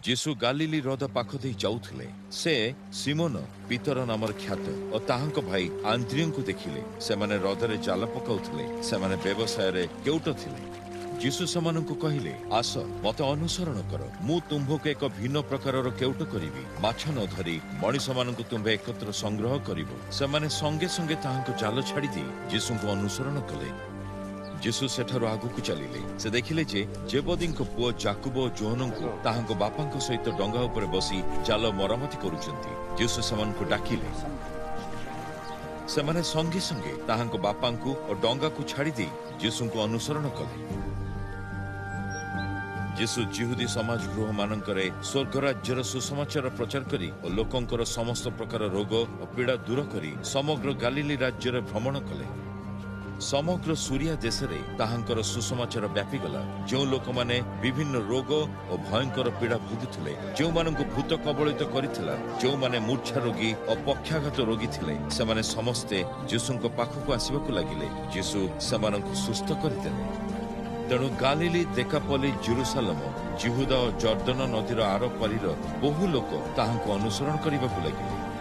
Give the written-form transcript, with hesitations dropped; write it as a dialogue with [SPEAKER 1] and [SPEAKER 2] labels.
[SPEAKER 1] ଯୀଶୁ ଗାଲିଲି ହ୍ରଦ ପାଖ ଦେଇ ଯାଉଥିଲେ। ସେ ସିମୋନ, ପିତର ନାମରେ ଖ୍ୟାତ, ଓ ତାହାଙ୍କ ଭାଇ ଆନ୍ଦ୍ରିୟଙ୍କୁ ଦେଖିଲେ। ସେମାନେ ହ୍ରଦରେ ଜାଲ ପକାଉଥିଲେ। ସେମାନେ ବ୍ୟବସାୟରେ କେଉଟ ଥିଲେ। ଯୀଶୁ ସେମାନଙ୍କୁ କହିଲେ, ଆସ, ମତେ ଅନୁସରଣ କର, ମୁଁ ତୁମ୍ଭକୁ ଏକ ଭିନ୍ନ ପ୍ରକାରର କେଉଟ କରିବି। ମାଛ ନ ଧରି ମଣିଷମାନଙ୍କୁ ତୁମ୍ଭେ ଏକତ୍ର ସଂଗ୍ରହ କରିବ। ସେମାନେ ସଙ୍ଗେ ସଙ୍ଗେ ତାହାଙ୍କ ଜାଲ ଛାଡ଼ିଦେଇ ଯୀଶୁଙ୍କୁ ଅନୁସରଣ କଲେ। ଯୀଶୁ ସେଠାରୁ ଆଗକୁ ଚାଲିଲେ। ସେ ଦେଖିଲେ ଯେ ଜେବଦୀଙ୍କ ପୁଅ ଜାକୁବ ଓ ଯୋହନଙ୍କୁ ତାହାଙ୍କ ବାପାଙ୍କ ସହିତ ଡଙ୍ଗା ଉପରେ ବସି ଜାଲ ମରାମତି କରୁଛନ୍ତି। ଯୀଶୁ ସେମାନଙ୍କୁ ଡାକିଲେ। ସେମାନେ ସଙ୍ଗେ ସଙ୍ଗେ ତାହାଙ୍କ ବାପାଙ୍କୁ ଓ ଡଙ୍ଗାକୁ ଛାଡ଼ିଦେଇ ଯୀଶୁଙ୍କୁ ଅନୁସରଣ କଲେ। ଯୀଶୁ ଜିହୁଦୀ ସମାଜ ଗୃହମାନଙ୍କରେ ସ୍ୱର୍ଗରାଜ୍ୟର ସୁସମାଚାର ପ୍ରଚାର କରି ଓ ଲୋକଙ୍କର ସମସ୍ତ ପ୍ରକାର ରୋଗ ଓ ପୀଡ଼ା ଦୂର କରି ସମଗ୍ର ଗାଲିଲି ରାଜ୍ୟରେ ଭ୍ରମଣ କଲେ। ସମଗ୍ର ସୁରିଆ ଦେଶରେ ତାହାଙ୍କର ସୁସମାଚାର ବ୍ୟାପିଗଲା। ଯେଉଁ ଲୋକମାନେ ବିଭିନ୍ନ ରୋଗ ଓ ଭୟଙ୍କର ପୀଡ଼ା ଭୋଗୁଥିଲେ, ଯେଉଁମାନଙ୍କୁ ଭୂତ କବଳିତ କରିଥିଲା, ଯେଉଁମାନେ ମୂର୍ଚ୍ଛା ରୋଗୀ ଓ ପକ୍ଷାଘାତ ରୋଗୀ ଥିଲେ, ସେମାନେ ସମସ୍ତେ ଯୀଶୁଙ୍କ ପାଖକୁ ଆସିବାକୁ ଲାଗିଲେ। ଯୀଶୁ ସେମାନଙ୍କୁ ସୁସ୍ଥ କରିଦେଲେ। ତେଣୁ ଗାଲିଲି, ଦେକାପଲି, ଜିରୁସାଲମ, ଜିହୁଦା ଓ ଜର୍ଦ୍ଦନ ନଦୀର ଆରପାରିର ବହୁ ଲୋକ ତାହାଙ୍କୁ ଅନୁସରଣ କରିବାକୁ ଲାଗିଲେ।